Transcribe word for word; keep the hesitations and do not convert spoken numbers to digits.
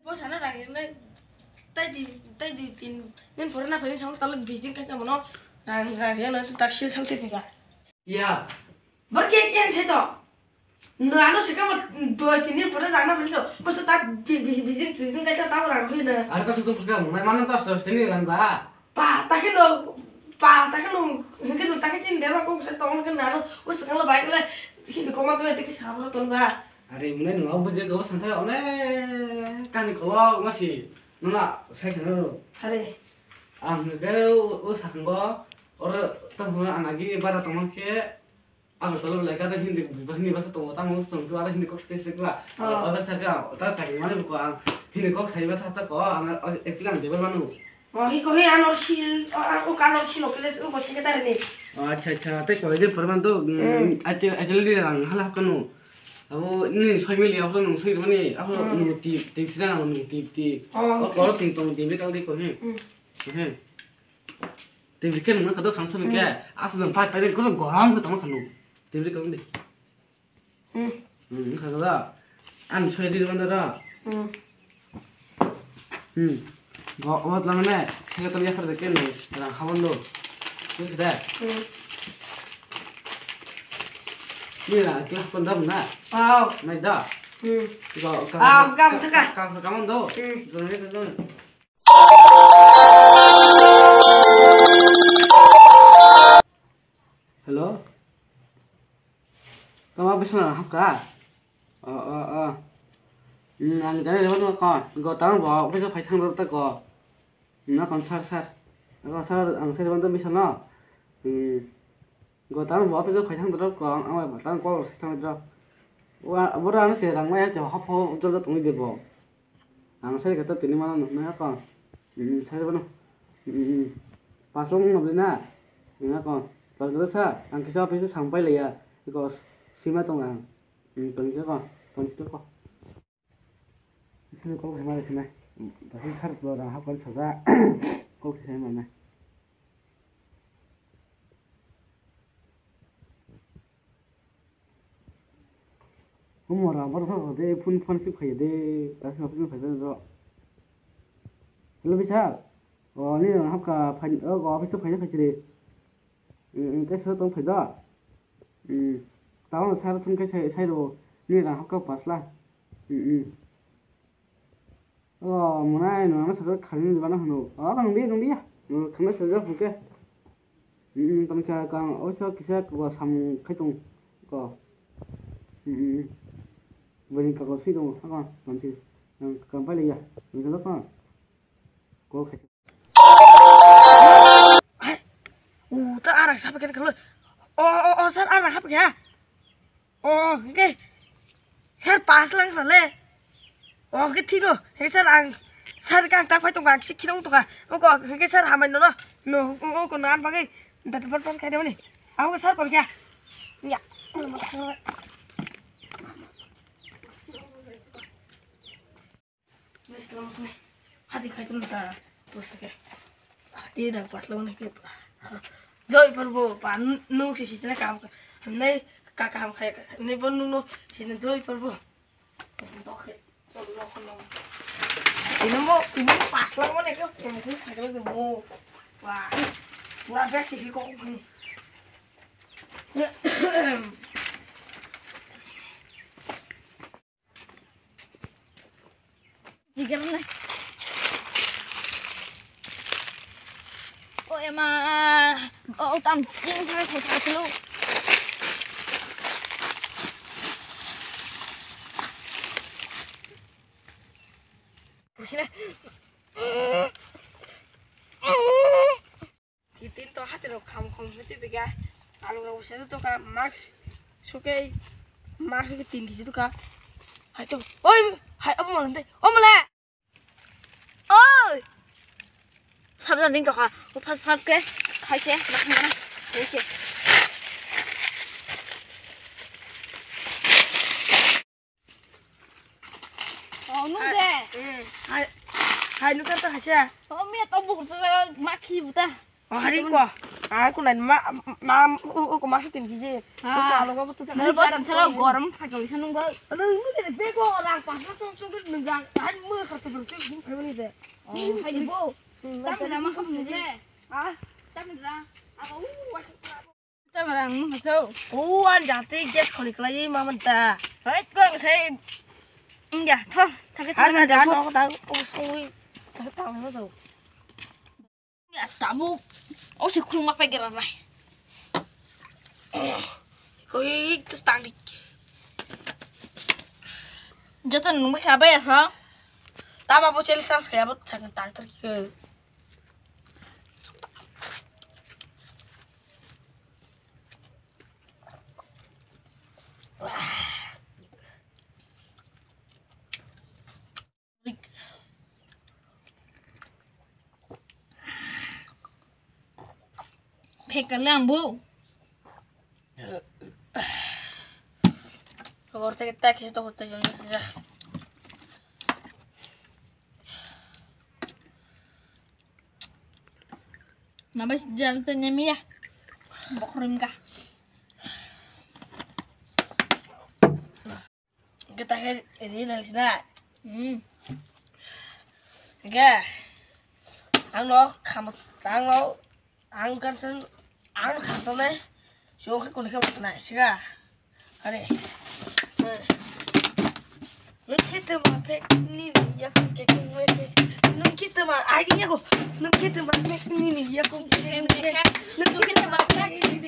O sana rang hwnwi tai di, tai di tin din pore na phai song talo bis din kaisa mono rang, rang ya na tak sil sal te pika. Ya. Bor ke ke sai to. No ano se ka mo do tin din pore rang na phai so. Bas tak bi, bi, bis din, bis din kaisa ta rang hwnwi na. Ar ka su to ka mo na manan ta so teni rang da. Pa, ta ke no, pa, ta ke no, ke no, ta ke chin deba ko sa tong ke na no, o sa kala bai kala, hindi ko ma te ke sa ba ton ba. Are mune no, abu je go sa ta one, kani ko ma si, no na, sai ke no. Are. Ang ke o, o sa ko, ora ta ho anagi bara tong ke, Agartala belai khe Hindi, Hindi bhasa tongo, tamo wngtong khe, aro Hindi kok sai sai khe, Oh. Aro sai khe, ta chakri mani buko ang Hindi kok sai ba thata ko, ang actually ang debar manu. Oh, hi ko hi anor sil, oh, ang o kanor sil okle, o ko chike tare ni. Oh, acha, acha, tei soi de pore man to, mm, Hmm. Acha, acha, le rang hala kanu. Abo ni soi mili abo nung soi mani, abo Hmm. nung ti, ti sida nung ti, ti. Oh, O okay. Koro ting tong ti, bi tang di ko he. Hmm. He. Tibri ke nungna kado khangsa Hmm. Ke, asal nang pai pai ko goram ko tamo khanu. Tibri ko de. Hmm. Hmm, kha da. An soi di banda da. Hmm. Hmm. Go, wat lang ne, ke to ya khar de ke ne, ra habon do. Ke da. Hmm. Ni ra, ke habon da na. Wow. Nai da. Hmm. Go, ka, Ah, gam ka, thaka. Ka, ka, ka, mon do. Hmm. Jone, jone. Hello? Tama bisna hapka? O, o, o. Hmm, ang jani rwno ko. Go tang bo, bisa phai thang rwta ko. Na kon sar, sar. Ako sar, ang sar rwno bisa no. Hmm. Go tang bo, bisa phai thang rwta ko. Ang, ang tang ko thang rwta. Wa, bora ang se rang maya cho hapho, jol jol tong de bo. Ang sai kata tini mana nuknai ako. Hmm, sai bono. Hmm, hmm. Pasong nabli na. Nang ako. Pasong sa, ang kisa office sang pai laya. Iko sima tong ang. Hmm, tong ko, tong ko. Sini kok sama sini. Pasong sar lo rang hakon saja. Kok sai mana. Omo rang bar sa de phone phone sip khaiya de, ta sino phone khaiya de. Hello bisal. O ni rang hapka phan o office to phaina khaisiri. Em, em, ta sino tong phai do. Em, ta sar phone khai sai sai ro ni rang hapka pasla. Em, em. O, mwnai, nwng ano sajak khalini bana hwno. O, nang di, nang di ya. Nwng khangna sajak hwnkhe. Hmm, tamo khe kang, o, so kisa ko samung khai tong ko. Hmm, hmm, hmm. Bini kako sui tong, ako, mansi. Nang kang pai le ya. Nang sajak ko. Ko khai. Hai. U, ta arak sapa kene kalo. O, o, o, sar arak hap kya? O, hwnkhe sir pass lang khna le. O, hwnkhe thino. Hwnkhe sir ang, sir khe ang ta phai tongkha, ang sikhi nang tongkha. Oko, hwnkhe sir hamai nono. No, o, o, kono ang bagwi dati pan pan khai demani. Abo sir kon kya? Ya. Hati khai tum ta, pusa ke. Hati da paslo ne ke. Joy Prabhu, pa nuk si si chana kam ka. Nei ka kam khai. Nei bon nuk no si na Joy Prabhu. Dok he. Ino mo, ino mo paslo mo ne ke. Kum kum khai mo. Wah. Pura bek si ko. Digerna. O ema, o tam ching sa sa sa lu. Pusina. Kitin to hati rok kham kham hati bega. Alu rok se to ka mas suke mas ke tin kisi to ka. Hai to. Oi, hai abo malan de. O mala. Oi. Sabda ding to ka. O fas fas ke. Hai se. Hai se. Oh, nuk de. Hmm. Hai, hai, nuk ta hacha. Oh, mi to bu ta ma khi bu ta. Oh, hari ko. Aku nai ma ma u u ko masu tin kiji. Ha. Ko alo ko tu. Nang badan sara gorom phajol sanung ba. Nang ni de ko rang pas na tong tong nang jang. Kan mu ka tu tu tu ni de. Oh, hai bo. Hmm, tam na ma kham ni de. Ha? Tam na. Aku wa. Tam rang mu to. Oh, an jati gas kholi klai ma man ta. Hai ko sai. Inga tho. Thake. Har na ja no ta. Oh, soi. Ta ta ma to. Ya, tabuk. O si khulma pe gira nai. Koi, terus tangdik. Joto nungwi khabai ya, ha? Tama bo cheli sars kaya bo sakang tang ter ke. Phek kali ang bu. Rogor teke tak kisi tokot tei jong sija. Nabai sijal tei nyemi ya. Bokrim ka. Kita ke ini nang sina. Hmm. Oke. Ang lo kamu, ang lo, ang kan sen, ang lo kamu ne. Siapa ke kuning kamu na sih? Are. Nung khete ma phek nini yakung kekeng wete. Nung khete ma ai yakung. Nung khete ma phek nini yakung kekeng wete. Nung khete ma phek